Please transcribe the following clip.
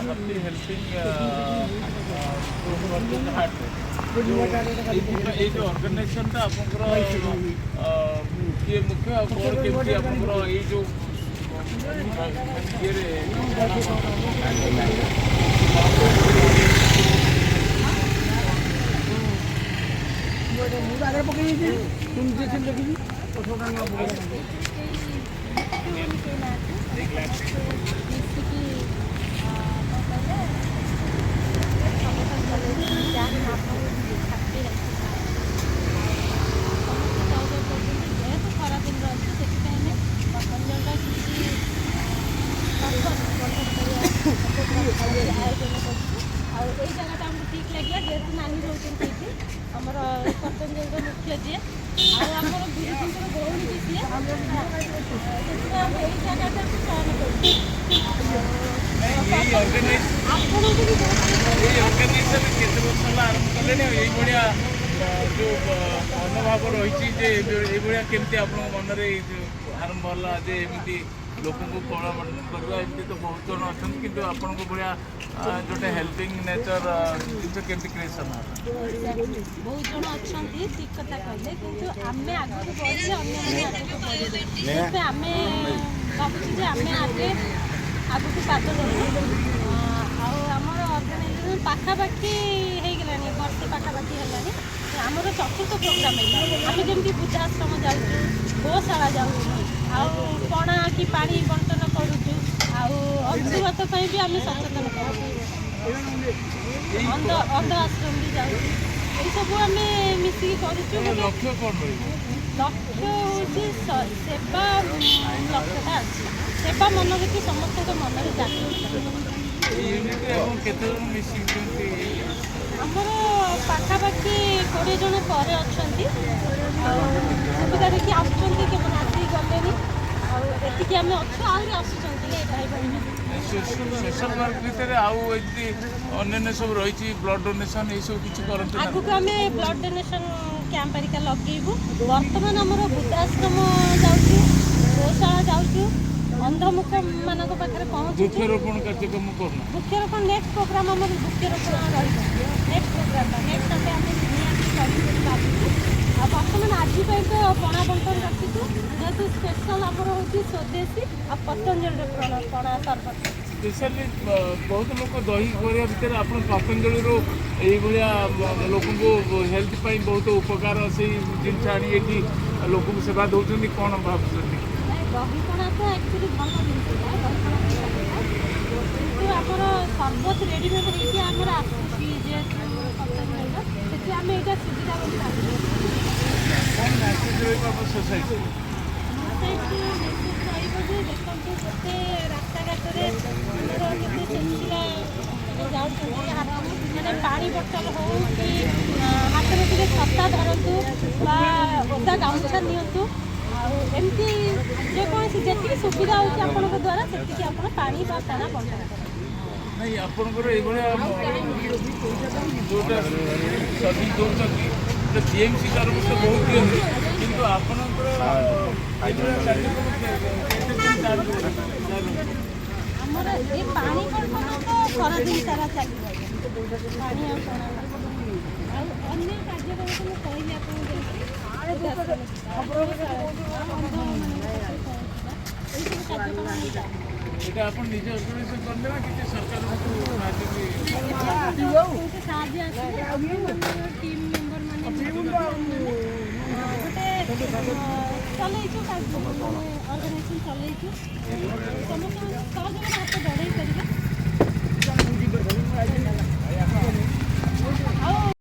Happy helping heart, ଏଇ ଯୋଉ ଅର୍ଗାନାଇଜେସନଟା ଆପଣଙ୍କର କିଏ ମୁଖ୍ୟ ଆଉ କ'ଣ କେମିତି ଆପଣଙ୍କର ଏଇ ଯୋଉ ଇଏରେ? ମୁଁ ତ ଆଗରେ ପକେଇ ଦେଇଛି, ତୁମ ଦେଖିଛି। କେହି ନାହାନ୍ତି, ସମସ୍ତେ ମିଶିକି, କ'ଣ କହିଲେ, ସଂଗଠନ ଚଲେଇଛୁ, ଯାହାର ନାମ ହେଉଛି ହାପି ହେଲ୍ପିଂ। ସମସ୍ତେ ସହଯୋଗ କରୁଛନ୍ତି। ଯେହେତୁ ଖରା ଦିନରେ ଅଛି, ସେଥିପାଇଁ ଆମେ ପତଞ୍ଜଳିର କିଛି ସରବତ ବଣ୍ଟନ କରିବା ଆୟୋଜନ କରୁଛୁ। ଆଉ ଏଇ ଜାଗାଟା ଆମକୁ ଠିକ୍ ଲାଗିଲା, ଯେହେତୁ ନାନୀ ରହୁଛନ୍ତି ଏଇଠି, ଆମର ପତଞ୍ଜଳିର ମୁଖ୍ୟ ଯିଏ ଆଉ ଆମର ଗୁରୁଜୀଙ୍କର ଭଉଣୀ ବି ସିଏ। ସେଥିପାଇଁ ଆମେ ଏଇ ଜାଗାଟାକୁ ଚୟନ କରୁଛୁ। ଏଇ ଅର୍ଗାନାଇଜ ଆପଣଙ୍କୁ ବି ବହୁତ ଏଇ ଅର୍ଗାନାଇଜେସନ କେତେ ବର୍ଷ ହେଲା ଆରମ୍ଭ କଲେଣି ଆଉ ଏଇଭଳିଆ ଯୋଉ ମନୋଭାବ ରହିଛି ଯେ ଏଇଭଳିଆ କେମିତି ଆପଣଙ୍କ ମନରେ ଏଇ ଯୋଉ ଆରମ୍ଭ ହେଲା ଯେ ଏମିତି ଲୋକଙ୍କୁ ପଣା ବଣ୍ଟନ କରିବା? ଏମିତି ତ ବହୁତ ଜଣ ଅଛନ୍ତି, କିନ୍ତୁ ଆପଣଙ୍କ ଭଳିଆ ଯୋଉଟା ହେଲ୍ପିଂ ନେଚର ଜିନିଷ କେମିତି କ୍ରିଏସନ୍ ହେଲା? ବହୁତ ଜଣ ଅଛନ୍ତି, ଠିକ କଥା କହିଲେ, କିନ୍ତୁ ଆମେ ଆଗକୁ ବଢ଼ିଲେ ଅନ୍ୟମାନେ ଆଗକୁ ବଢ଼ିବେ। ସେଥିପାଇଁ ଆମେ ଭାବୁଛୁ ଯେ ଆମେ ଆଗେ ଆଗକୁ ପାଦ ଦବୁ। ଆଉ ଆମର ଅର୍ଗାନାଇଜେସନ ପାଖାପାଖି ହେଇଗଲାଣି, ବର୍ଷେ ପାଖାପାଖି ହେଲାଣି। ଆମର ଚତୁର୍ଥ ପ୍ରୋଗ୍ରାମ ଏଇଟା। ଆମେ ଯେମିତି ବୃଦ୍ଧାଶ୍ରମ ଯାଉଛୁ, ଗୋଶାଳା ଯାଉଛୁ, ଆଉ ପଣା କି ପାଣି ବଣ୍ଟନ କରୁଛୁ, ଆଉ ଅଂଶୁଘାତ ପାଇଁ ବି ଆମେ ସଚେତନ କରୁଛୁ, ଅନ୍ଧ ଅନ୍ଧ ଆଶ୍ରମ ବି ଯାଉଛୁ। ଏଇସବୁ ଆମେ ମିଶିକି କରୁଛୁ ଗୋଟେ। ଲକ୍ଷ୍ୟ କ'ଣ ରହିବ? ଲକ୍ଷ୍ୟ ହେଉଛି ସେବା। ଲକ୍ଷ୍ୟଟା ଅଛି ସେବା ମନୋବୃତ୍ତି ସମସ୍ତଙ୍କ ମନରେ ଜାଗୃତ। ଏଇ ୟୁନିଟ୍ରେ ଆପଣ କେତେ ଜଣ ମିଶିଛନ୍ତି? ଆମର ପାଖାପାଖି 20 ଜଣ ପରେ ଅଛନ୍ତି। ଆଉ ସୁବିଧା ଦେଖି ଆସୁଛନ୍ତି, କେବଳ ଆସିକି ଗଲେଣି। ଆଉ ଏତିକି ଆମେ ଅଛୁ, ଆହୁରି ଆସୁଛନ୍ତି ଭାଇ ଭଉଣୀ। ସୋଶାଲ ୱାର୍କ ଭିତରେ ଆଉ ଏମିତି ଅନ୍ୟାନ୍ୟ ସବୁ ରହିଛି, ବ୍ଲଡ୍ ଡୋନେସନ୍ ଏଇସବୁ କିଛି କରନ୍ତି ନା? ଆଗକୁ ଆମେ ବ୍ଲଡ୍ ଡୋନେସନ୍ କ୍ୟାମ୍ପ ହେରିକା ଲଗେଇବୁ। ବର୍ତ୍ତମାନ ଆମର ବୃଦ୍ଧାଶ୍ରମ ଯାଉଛୁ, ଗୋଶାଳା ଯାଉଛୁ, ଅନ୍ଧମୁଖ ମାନଙ୍କ ପାଖରେ ପହଞ୍ଚୁଛୁ। ବୃକ୍ଷରୋପଣ କାର୍ଯ୍ୟକ୍ରମ କରୁନା? ବୃକ୍ଷରୋପଣ ନେକ୍ସଟ ପ୍ରୋଗ୍ରାମ, ଆମର ବୃକ୍ଷରୋପଣ ରହିବ ନେକ୍ସଟ ପ୍ରୋଗ୍ରାମଟା। ନେକ୍ସଟ ସଣ୍ଡେ ଆମେ ନିହାତି କରିବୁ ବୋଲି ଭାବୁଛୁ। ଆଉ ବର୍ତ୍ତମାନ ଆଜି ପାଇଁ ତ ପଣା ବଣ୍ଟନ ରଖିଛୁ, ଯେହେତୁ ସ୍ପେଶାଲ ଆମର ହେଉଛି ସ୍ୱଦେଶୀ ଆଉ ପତଞ୍ଜଳିର ପଣା, ପଣା ସରବତ। ସ୍ପେଶାଲି ବହୁତ ଲୋକ ଦହି କରିବା ଭିତରେ ଆପଣ ପତଞ୍ଜଳିରୁ ଏଇଭଳିଆ ଲୋକଙ୍କୁ ହେଲ୍ଥ ପାଇଁ ବହୁତ ଉପକାର ସେଇ ଜିନିଷ ଆଣି ଏଠି ଲୋକଙ୍କୁ ସେବା ଦେଉଛନ୍ତି, କ'ଣ ଭାବୁଛନ୍ତି? ନାଇଁ, ଦହି ପଣା ତ ଆକ୍ଚୁଆଲି ଭଲ ଜିନିଷଟା, ଦହି ପଣା ପିଇବା କଥା। କିନ୍ତୁ ଆମର ସରବତ ରେଡ଼ିମେଡ଼ ହେଇକି ଆମର ଆସୁଛି ଯେହେତୁ ପତଞ୍ଜଳିର, ସେଥିପାଇଁ ଆମେ ଏଇଟା ସୁବିଧା ବୋଲି ଭାବୁଛୁ। କ'ଣ ମେସେଜ ରହିବ ଆପଣ ସୋସାଇଟି? ସୋସାଇଟି ମେସେଜ ରହିବ ଯେ ଦେଖନ୍ତୁ, କେତେ ରାସ୍ତାଘାଟରେ ଆମର କେତେ ଶୋଷିଲା ମାନେ ଯାଉଛନ୍ତି, ହାତ ମାନେ ପାଣି ବୋଟଲ ହଉ କି ହାତରେ ଟିକେ ଛତା ଧରନ୍ତୁ ବା ଓଦା ଗାମୁଛା ନିଅନ୍ତୁ। ଆଉ ଏମିତି ଯେକୌଣସି ଯେତିକି ସୁବିଧା ହେଉଛି ଆପଣଙ୍କ ଦ୍ୱାରା, ସେତିକି ଆପଣ ପାଣି ବା ପଣା ବଣ୍ଟନ କରନ୍ତୁ। ନାଇଁ, ଆପଣଙ୍କର ଏଇଭଳିଆ ଯୋଉଟା ସର୍ଭିସ୍ ଦେଉଛନ୍ତି, ବିଏମ୍ସି ତରଫରୁ ତ ବହୁତ ଦିଅନ୍ତି, କିନ୍ତୁ ଆପଣଙ୍କର ଏଇଭଳିଆ କାର୍ଯ୍ୟକ୍ରମ କେତେ ଦିନ ଚାଲୁ ଚାଲୁ? ଆମର ଏ ପାଣି ବଣ୍ଟନ ତ ଖରାଦିନ ସାରା ଚାଲିବ, ପାଣି ଆଉ ପଣା। ଆଉ ଅନ୍ୟ କାର୍ଯ୍ୟକ୍ରମ ତ ମୁଁ କହିଲି ଆପଣଙ୍କୁ, ଯେମିତି ଅନ୍ଧମାନଙ୍କ ପାଖରେ ପହଞ୍ଚିବା, ଏଇସବୁ କାର୍ଯ୍ୟକ୍ରମ ଆମେ ଚାଲିବ। ଏଇଟା ଆପଣ ନିଜେ ଅର୍ଗାନାଇଜେସନ କରନ୍ତି ନା କିଛି ସରକାରଙ୍କୁ ସାହାଯ୍ୟ ବି? କୋଉଠି ସାହାଯ୍ୟ ଆସିଲେ ଟିମ୍ ମେମ୍ବର ମାନେ ଗୋଟେ ଚଲେଇଛୁ, ମାନେ ଅର୍ଗାନାଇଜେସନ ଚଲେଇଛୁ। ସମସ୍ତଙ୍କ ସହଯୋଗ